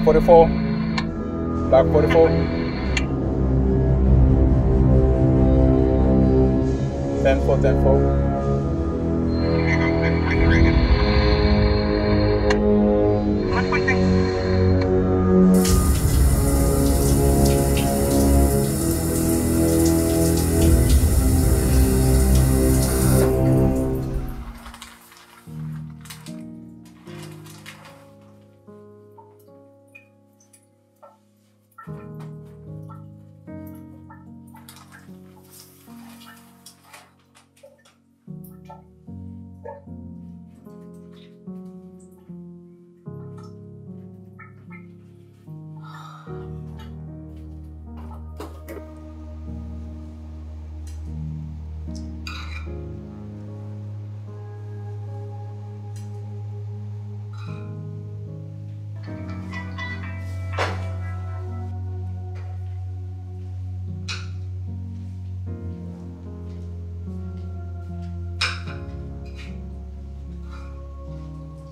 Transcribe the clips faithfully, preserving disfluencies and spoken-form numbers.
Forty-four. Back forty-four. Ten four, ten four.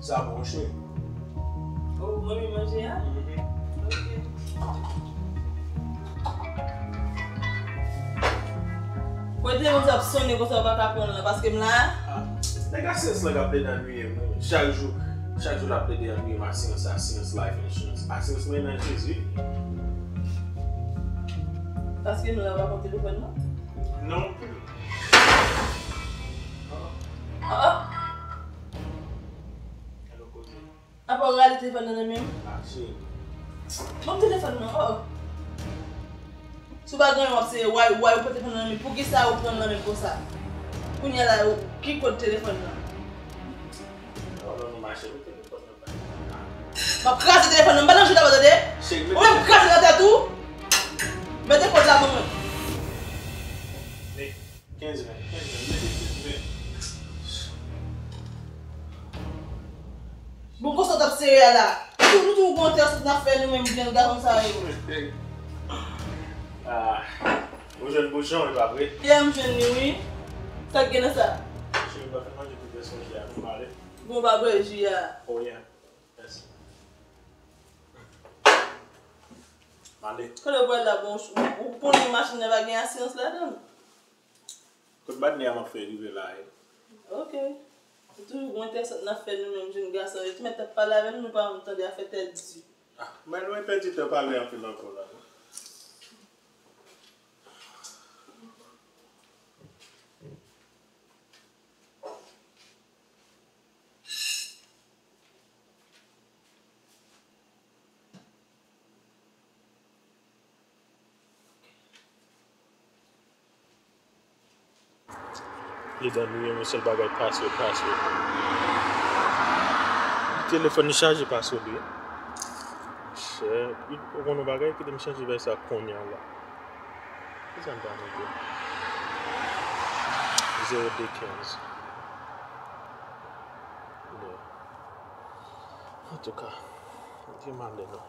Sa bon, cheri. Oh, mwen manje a? Mhm. Ok. Kote moun sa ap sonnen konsa, ou pa ka pran l la, paske m la. Ah, nèg asirans lan k ap plede annuiye m, wi. Chak jou, chak jou l ap plede annuiye m, asirans, asirans, life insurance. Asirans mwen nan Jezi. Paske m la, ou pa pran telefòn nan? Non. Ah, ah. Alò, kote? Apa w rale telefòn nan nan men m? Ah, cheri. Ban m telefòn nan, oh. Si w pa gen, w ap seye way, way, ou pran telefòn nan nan men m. Poukisa ou pran l nan men m konsa? Kounye a la, ou, ki kote telefòn nan? Oh, non, non, ma chérie, telefòn nan pa. M ap kraze telefòn nan, m pa nan jou dabò, tande? Cheri, ou menm kraze nan tèt ou. Mete kòd la ban mwen. Kenz ven, kenz ven, mete kenz ven. Bon, konsa w t ap sere a la. Nou tou, nou tou gon tès n ap fè nou menm grenn gason sa yo. Ah, ou jwenn bouchon, e pa vre? Yè m jwenn li, wi. Sa k gen nan sa? Cheri, pa fè manje pou tès manje a, nou pale. Bon, pa bwè ji a. Oh, yeah. Mèsi. Mande. Kote w pral la, bon, ou, ou konnen machin nan pa gen asirans ladan l. Kot badne a m ap fè rive la, e? Ok. Se toujou gwo entèresant n ap fè nou menm jenn gason yo. Ti mèt ap pale avè nou, nou pa janm tande afè tèt di. Ah, mwen lwen pèdi tan pale anpil ankò la. Li dan nou, yon sèl bagay, password, password. Telefòn li chaje password li. Monchè, ou konn yon bagay, kite m chanje bay sa kounye a la. Kisa m ta mete? Zewo de kenz. Bon. Antouka, di malè non.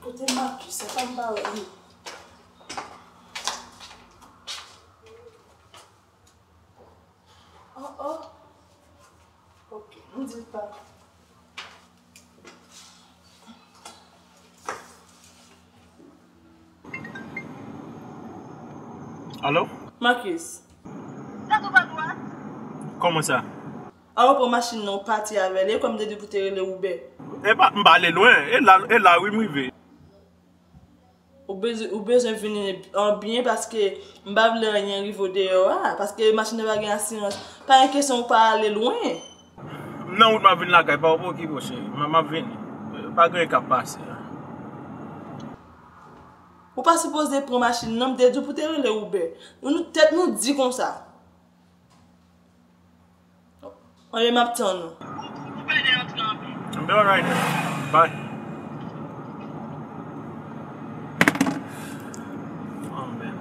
Kote Marcus? Sa pa m pa wè li. Oh, oh. Ok, m di l pa. Alo? Marcus. Sa tou pa dwat? Kòman sa? A, ou pran machin nan, ou pati avè l. E kòm m te di pou te rele Uber. E pa, m pa ale lwen. E la, e la wi m rive. Ou bezwen, ou bezwen vini an byen paske m pa vle anyen rive w deyò a, paske machin nan pa gen asirans. Pa gen kesyon ou pa ale lwen. M nan wout m ap vin lakay pa w, oke, monchè. M, m ap vini. Pa gen anyen k ap pase a. Ou pa sipoze pran machin nan, m te di w pou te rele Uber. Nou, nou, tèt nou di konsa. Anben, m ap tann ou. Ou, ou, ou pèdi antre anpil. Anben, alright. Bye. Anben.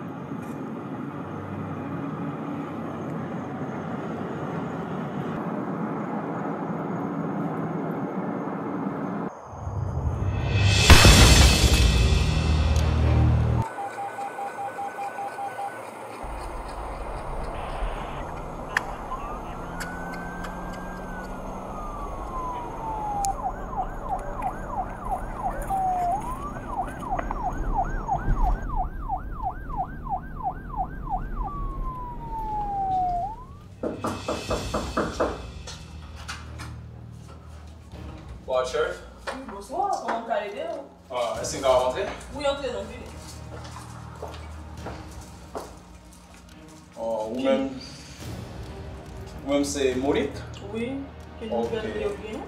Sheriff? Wi, bonswa, kòman m ka ede w? Ah, èske m kapab antre? Wi, antre non, vini. Oh, ou menm, ou menm se Monique? Wi, ki nouvèl ke w gen?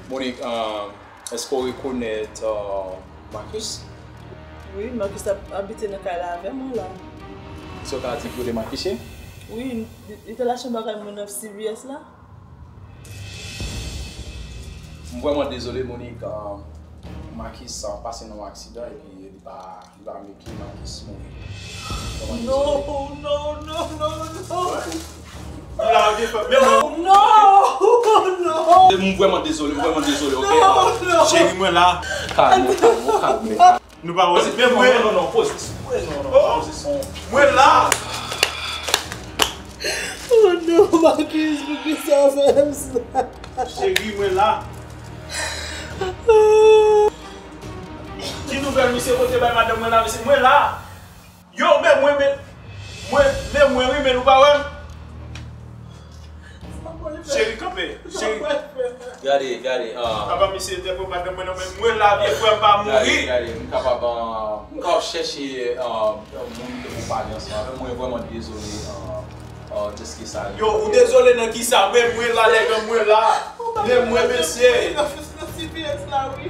Monique, ah, èske w rekonèt, ah, Marcus? Wi, Marcus ap abite nan kay la avè mwen la. Èske w ka di kote Marcus ye? Wi, li, li te al achte yon bagay mwen nan C V S la. M vrèman dezole, Monique. Ah, Marcus, ah, pase nan yon aksidan epi li pa, li pa make it, Marcus mouri. M vrèman dezole. No, no, no, no, no. Li la, li fè, men non. No, no. M vrèman dezole, m vrèman dezole, ok? No, no. Cheri, mwen la. Kalme w, kalme w, kalme w. Nou pa wè. Men mwen. Non, non, non, poze, poze, non, non, poze son. Mwen la. Oh non, Marcus, poukisa w fè m sa? Cheri, mwen la. Ki nouvèl misye pote bay madanm mwen la, mesye? Mwen la. Yo, men mwen, men, mwen, men mwen, wi, men nou pa wè m. Cheri, kanpe. Cheri. Gade, gade, ah. Apa misye te pran madanm mwen nan men mwen la, vye frè m pa mouri. Gade, gade, m kapab, ah, m kapab chèche, ah, moun ke pou pale ansanm avè m. Mwen vrèman dezole, ah, ah, de ce qui sa. Yo, ou dezole nan ki sa? Men mwen la, nèg, mwen la. Men mwen, mesye. Nan C V S la, wi.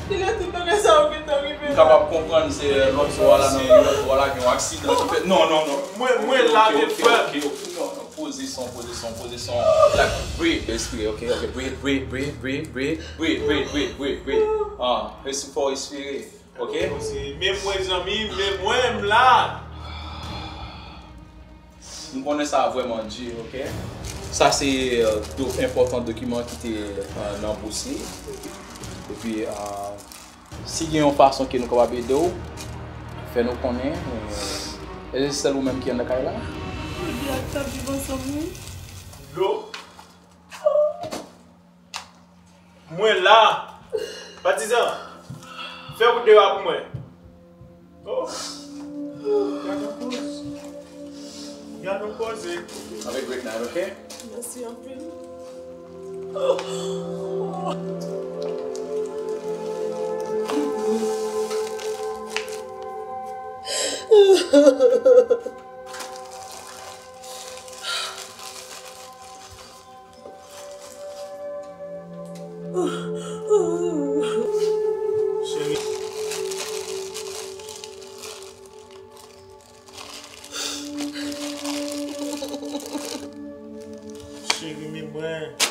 Kilè tout bagay sa yo gentan rive la? M kapab konprann se, eh, lòt bò a la, nan lòt bò a la, gen yon aksidan ki fèt. Non, non, non. Mwen, mwen la, ok, ok, frè. Ok, ok. Non, non, poze son, poze son, poze son. Like, breathe, respire, ok, ok. Breathe, breathe, breathe. Ah, respire fò, respire, ok? Men mwen, zanmi, men mwen, m la. M konnen sa vrèman di, ok? Sa se, euh, do-, enpòtan dokiman ki te, euh, nan bous li. Epi, euh, si gen yon fason ke nou kapab ede w, fè nou konnen. Euh, èske se sèl ou menm ki anndan kay la? Jodi a, n ap viv ansanm, wi. Dlo. Mwen la. Patizan, fè wout deyò a pou mwen. Oh. Gad yon koze. Gad yon koze. Have a great night, ok? Mèsi anpil. Cheri. Cheri, men mwen.